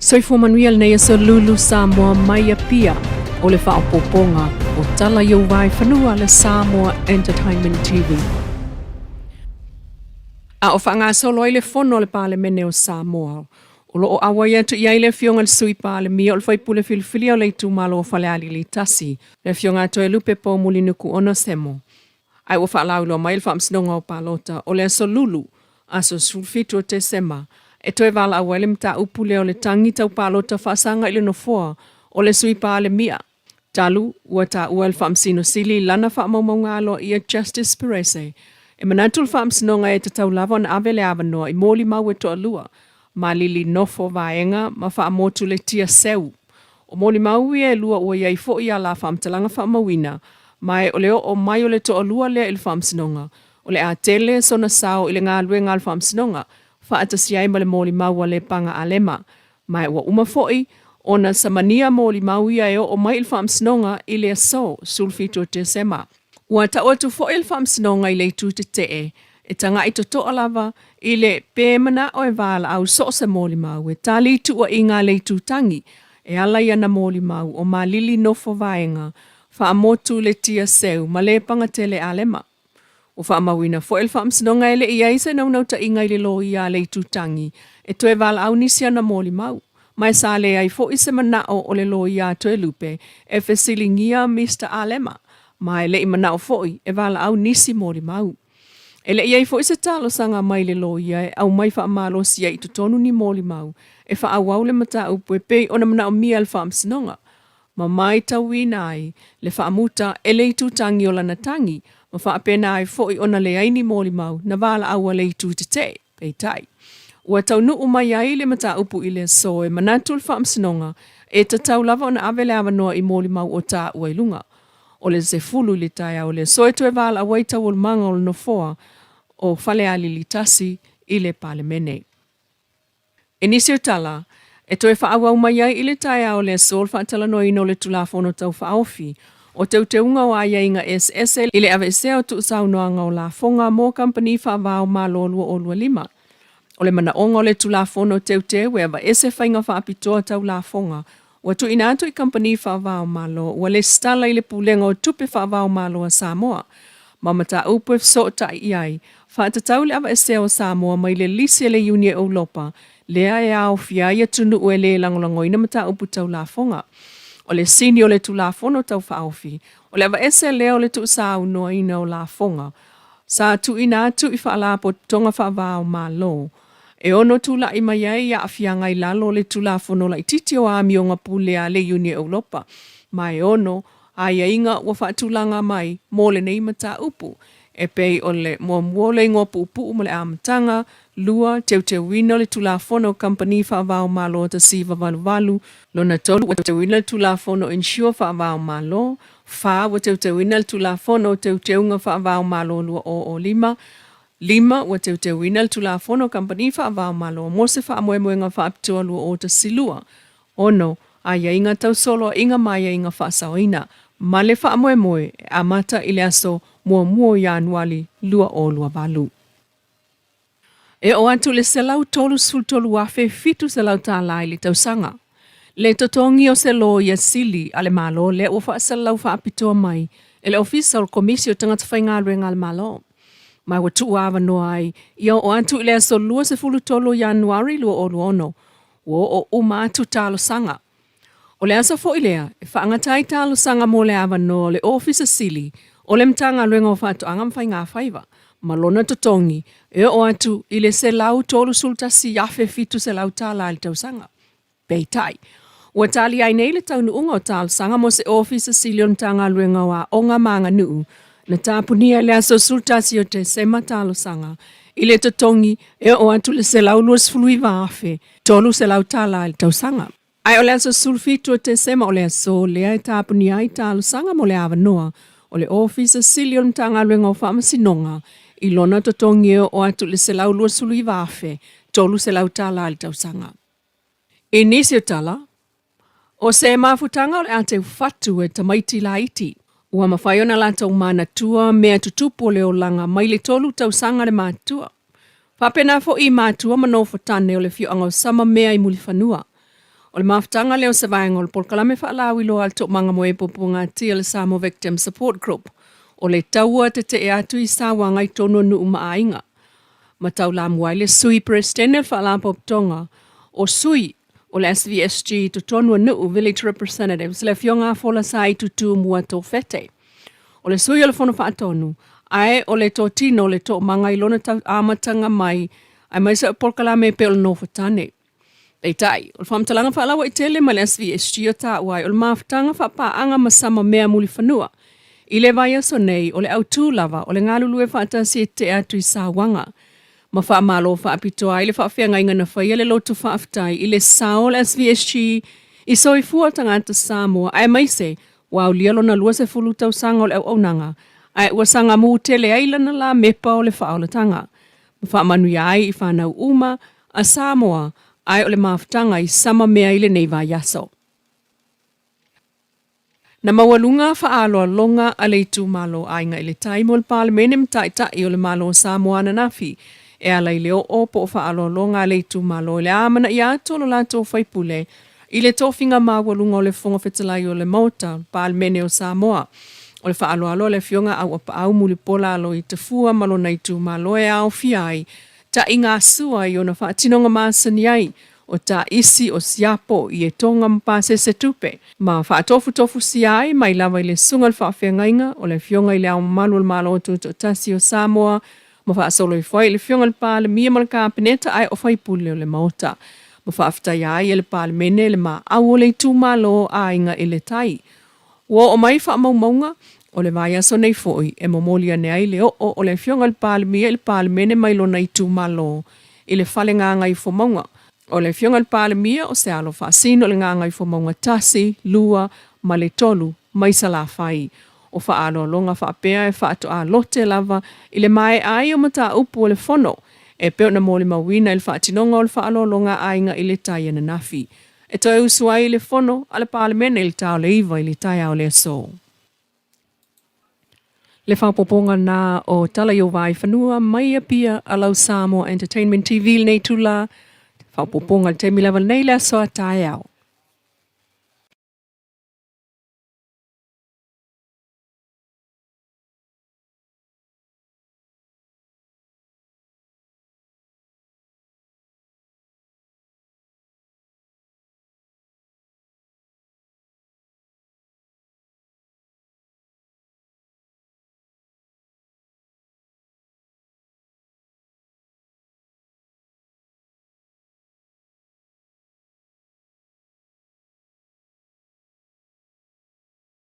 Soifua manuia lenei aso Lulu Samoa mai Apia o le faaopoopoga o tala i ou vaefanua le Samoa Entertainment TV. A o faagasolo ai le fono a le Palemene o Samoa, o lo o auai atu i ai le Afioga i le Sui Palemia o le faipule filifilia o le itumalo o Falealili 1, le Afioga a Toelupe Poumulinuku Onesemo. Ae ua faalauiloa mai le Faamasinoga o Palota o le aso Lulu, aso 17 o Tesema, e toe valaau ai le mataupu lea o le tagi tau palota faasaga i le nofoa o le Sui Palemia, talu ua taua e le Faamasino Sili lana faamaumauga aloaia Justice Perese. E manatu le Faamasinoga e tatau lava ona ave le avanoa i molimau e toalua, Malili Nofo Vaega ma Faamotuletia Seu. O molimau ia e lua ua i ai foi a la faamatalaga faamauina, ma e o le oo mai o le toalua lea i le Faamasinoga, o le a tele sona sao i le galuega a le Faamasinoga, faatasi ai ma le molimau a Lepaga Alema. Ma e ua uma foi ona samania molimau ia e oo mai i le Faamasinoga i le aso 17 o Tesema. Ua tau atu foi le Faamasinoga i le itu tetee e taga'i toto'a lava i le pe mana'o e valaau so o se molimau e tali i tuua'iga a le itutagi e ala i ana molimau o Malili Nofo Vaega, Faamotu Letia Seu ma Lepagatele Alema. Ua faamauina foi e le Faamasinoga e le i ai se naunautaiga i le loia a le itutagi e toe valaau nisi ana molimau, ma e sa leai foi se mana'o o le loia a Toelupe e fesiligia Mister Alema, ma e le i mana'o foi e valaau nisi molimau. E le i ai foi se talosaga mai le loia e aumai faamalosi ai i totonu ni molimau e faaauau le mataupu e pei ona manaomia e le Faamasinoga, ma matauina ai le faamuta e le itutagi o lana tagi ma faapena ai foi ona leai ni molimau na valaau a le itu tetee. Peitai, ua taunuu mai ai le mataupu i le aso e manatu le Faamasinoga e tatau lava ona ave le avanoa i molimau o taua i luga o le 10 i le taeao o le aso e toe valaau ai taualumaga o le Nofoa o Falealili 1 i le Palemene. I nisi o tala, e toe faaauau mai ai i le taeao o le aso le faatalanoaina o le Tulafono Tau Faaofi o Teuteuga o Aiaiga Eseese i le Aveesea o Tuusaunoaga o Lafoga mo Kamupani Faavao Malo 2025. O le manaoga o le Tulafono Teuteu e aveese faiga faapitoa tau lafoga ua tuuina atu i kamupani faavao Malo ua lesitala i le Pulega o Tupe Faavao Malo a Samoa ma mataupu e fesootai i ai faatatau i le aveesea o Samoa mai le lisi a le Iuni Eulopa lea e aofia ai atunuu e le lagolagoina mataupu tau lafoga. O le sini o le Tulafono Tau Faaofi, o le aveese lea o le tuusaunoaina o lafoga sa tuuina atu i Faalapotopotoga Faava o Malo e ono tulai mai ai aafiaga i lalo o le Tulafono Laitiiti o Amioga Pule a le Iuni Eulopa, ma e ono aiaiga ua faatulaga mai mo lenei mataupu, e pei o le, muamua o le igoa puupuu ma le amataga, lua, teuteuina o le Tulafono o Kamupani Faava-o-Malo 1988, lona tolu, ua teuteuina le Tulafono Insure Faava-o-Malo, fa, ua teuteuina le Tulafono o Teuteuga Faava-o-Malo 2005, 5, Ua teuteuina le Tulafono Kamupani Faava-o-Malo mo se Faamoemoega Faapitoa 2012, 6, Aiaiga tau soloaiga ma aiaiga faasaoina, ma le faamoemoe e amata i le aso 1 o Ianuali 2028. E oo atu i le $133,700 tala i le tausaga le totogi o se loia sili a le Malo lea ua faasalalau faapitoa mai e le Ofisa o le Komisi o Tagata Faigaluega a le Malo. Ma ua tuu avanoa ai ia oo atu i le aso 23 o Ianuari 2026, ua oo uma atu talosaga. O le aso foi lea e faagata ai talosaga mo le avanoa o le Ofisa Sili o le Matagaluega o Faatoaga ma Faigafaiva ma lona totogi e oo atu i le $131,700 i le tausaga. Peitai, ua tali ai nei le taunuuga o talosaga mo se Ofisa Sili o le Matagaluega o Aoga ma Aganuu na tapunia i le aso 11 o Tesema talosaga i le totogi e oo atu i le $129,300 i le tausaga. Ae o le aso 17 o Tesema o le aso lea e tapunia ai talosaga mo le avanoa o le Ofisa Sili o le Matagaluega o Faamasinoga i lona totogi e oo atu i le $129,300 i le tausaga. I nisi o tala, o se mafutaga o le a teufatu e tamaiti laiti, ua mafai ona latou manatua mea tutupu o le olaga mai le tolu tausaga le matua. Faapena foi i matua ma nofotane o le afioaga o Samamea i Mulifanua. O le mafutaga lea o se vaega o le polokalame faalauiloa a le Toomaga mo e Puapuagatia le Samoa Victim Support Group o le taua tetee atu i sauaga i totonu o nuu ma aiga. Ma taulamua ai le Sui Peresetene o le Faalapotopotoga o Sui o le SVSG i totonu o nuu, Village Representatives, le Afioga Folasa Itutu Muatofete. O le sui o le Fono Faatonu, ae o le totino o le toomaga i lona tau amataga mai, aemaise o polokalame e pei o le nofotane. Peitai, o le faamatalaga faalauaitele mai le SVSG o taua ai o le mafutaga faapaaga ma Samamea Mulifanua. I le vaiaso nei, o le autū lava o le galulue faatasi e tetee atu i sauaga. Ma faamalo faapitoa ai le faafeagaiga na faia le loto faafetai i le sao o le SVSG i soifua tagata Samoa aemaise ua aulia lona 20 tausaga o le auaunaga ae ua sagamū tele ai lana lamepa o le faaolataga ma faamanuia ai i fanau uma a Samoa ae o le mafutaga i Samamea i lenei vaiaso. Na maualuga faaaloaloga a le itumalo Aiga i le Tai mo le Palemene ma Taitai o le Malo o Samoa ananafi e ala i le oo po o faaaloaloga a le itumalo i le amanaia atu o lo latou faipule i le tofiga maualuga o le Fofoga Fetalai o le Maota, Palemene o Samoa. O le faaaloalo a le Afioga Auapaau Mulipola Aloitafua ma lona itumalo e aofia ai ta'igasua i ona faatinoga masani ai o taisi, o siapo, ietoga ma pasese tupe, ma faatofutofusia ai mai lava i le susuga i le faafeagaiga o le Afioga i Le Ao Mamalu o le Malo Tutoatasi o Samoa ma faasolo ifo ai i le Afioga i le Palemia ma le Kapeneta ae o faipule o le Maota. Ma faafetaia ai e le Palemene le maau o le itumalo Aiga i le Tai. Ua oo mai faamaumauga o le vaiaso nei foi e momoli ane ai le oo o le Afioga i le Palemia i le Palemene mai lona itumalo i le Fale Gagaifomauga. O le Afioga i le Palemia o se alo faasino i le Gagaifomauga 1, 2 ma le 3 mai Salafai. O faaaloaloga faapea e faatoa lote lava i le maea ai o mataupu o le Fono e pei ona molimauina i le faatinoga o le faaaloaloga a Aiga i le Tai ananafi. E toe usu ai i le Fono a le Palemene i le ta o le 9 i le taeao o le aso. Le faaopoopoga lena o Tala i ou Vaaifanua mai Apia a lau Samoa Entertainment TV i lenei itula. Faaopoopoga i le taimi lava lenei i le aso a taeao.